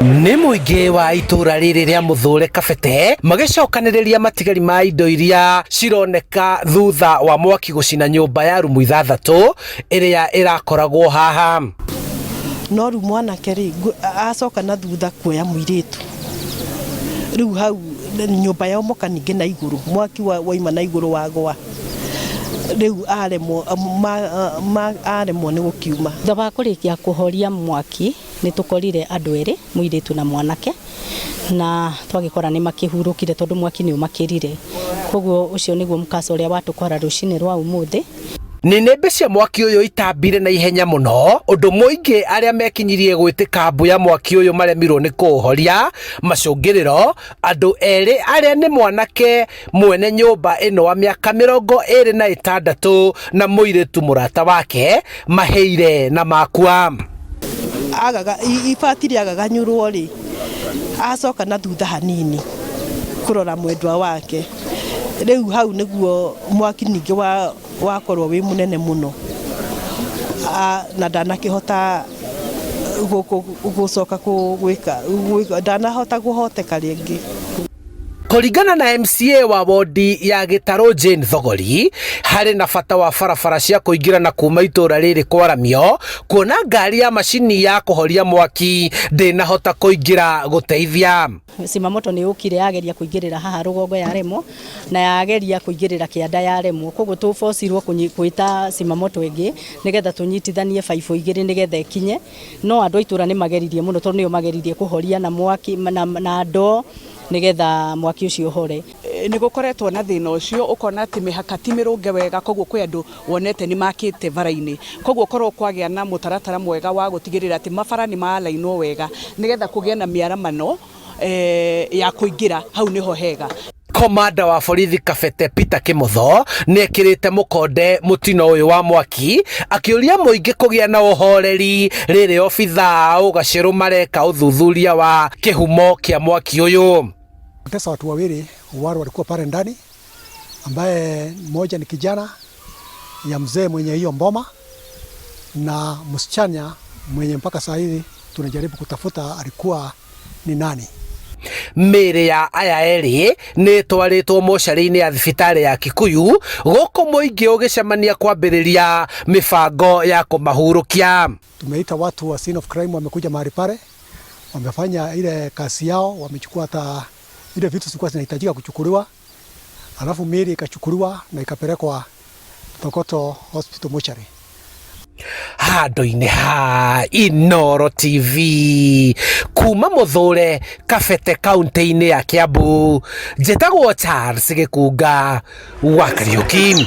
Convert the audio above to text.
Nĩ mũingĩ wa itũra rĩrĩ rĩa Mũthũre Kabete magĩcokanĩrĩria matigari ma indo iria cironeka thutha wa mwaki gũcina nyũmba ya rumu ithathatũ ĩrĩa ĩrakoragwo haha. No rĩu mwanake rĩ, acoka na thutha kuoya mũirĩtu, rĩu hau nyũmba yomoka ningĩ na igũrũ, mwaki wauma na igũrũ wagwa, rĩu aremwo aremwo nĩ gũkiuma. Thutha wa kũrĩkia kũhoria mwaki nĩ tũkorire andũ erĩ, mũirĩtu na mwanake, na twagĩkora nĩ makĩhurũkire tondũ mwaki nĩ ũmakĩrire. Koguo ũcio nĩguo mũkasa ũrĩa watũkora rũcinĩ rwa ũmũthĩ. Nĩnĩmbĩ cia mwaki ũyũ itambire na ihenya mũno ũndũ mũingĩ arĩa mekinyirie gwĩtĩka mbu ya mwaki ũyũ maremirwo nĩ kũũhoria. Macũngĩrĩro, andũ erĩ arĩa nĩ mwanake mwene nyũmba ĩno wa mĩaka 26 na mũirĩtu mũrata wake mahĩire na makua. Agaga ibati rĩagaganyũrwo rĩ, acoka na thutha hanini kũrora mwendwa wake, rĩu hau nĩguo mwaki ningĩ wa wakorwo wĩ mũnene mũno na ndanakĩhota gũcoka gwĩka, ndanahota kũhoteka rĩngĩ. Kũringana na MCA wa wondi ya Gĩtarũ Jane Thogori, harĩ na bata wa barabara cia kũingĩra na kuma itũra rĩrĩ kwaramio, kuona ngari ya macini ya kũhoria mwaki ndĩnahota kũingĩra gũteithia. Zimamoto nĩ yũkire yageria kũingĩrĩra haha rũgongo yaremwo, na yageria kũingĩrĩra kĩanda yaremwo, koguo tũbocirwo gwĩta zimamoto ĩngĩ nĩgetha tũnyitithanie baibũ igĩrĩ nĩgetha ĩkinye, no andũ a itũra nĩ mageririe mũno tondũ nĩo mageririe kũhoria na mwaki na ndoo nĩgetha mwaki ũcio ũhore. Nĩ gũkoretwo na thĩna ũcio, ũkona atĩ mĩhaka ti mĩrũnge wega, koguo kwĩ andũ wonete nĩ makĩte bara-inĩ, koguo korwo kwagĩa na mũtaratara mwega wa gũtigĩrĩra atĩ mabara nĩ maalainwo wega nĩgetha kũgĩe na mĩaramano ya kũingĩra, hau nĩho hega. Komanda wa borithi Kabete Peter Kimotho nĩ ekĩrĩte mũkonde mũtino ũyũ wa mwaki akĩũria mũingĩ kũgĩa na ũhoreri rĩrĩ obithaa a ũgacĩrũ mareka ũthuthuria wa kĩhumo kĩa mwaki ũyũ. Poteza watu wawili wale walikuwa pale ndani, ambaye mmoja ni kijana ya mzee mwenye hiyo mboma na msichana mwenye mpaka saa hizi tunajaribu kutafuta alikuwa ni nani. Mĩĩrĩ ya aya erĩ nĩ ĩtwarĩtwo mocarĩ-inĩ ya thibitarĩ ya Kikuyu gũkũ mũingĩ ũgĩcemania kwambĩrĩria mĩbango ya kũmahurũkia. Tumeita watu wa scene of crime, wamekuja mahali pale, wamefanya ile kazi yao, wamechukua hata ile vitu zilikuwa zinahitajika kuchukuliwa, alafu miili ikachukuliwa na ikapelekwa Thogoto Hospital mochari. Handũ-inĩ ha Inooro TV kuma Mũthũre Kabete kaunti-inĩ ya Kiambu, njĩtagwo Charles Gĩkunga wa Kariũki.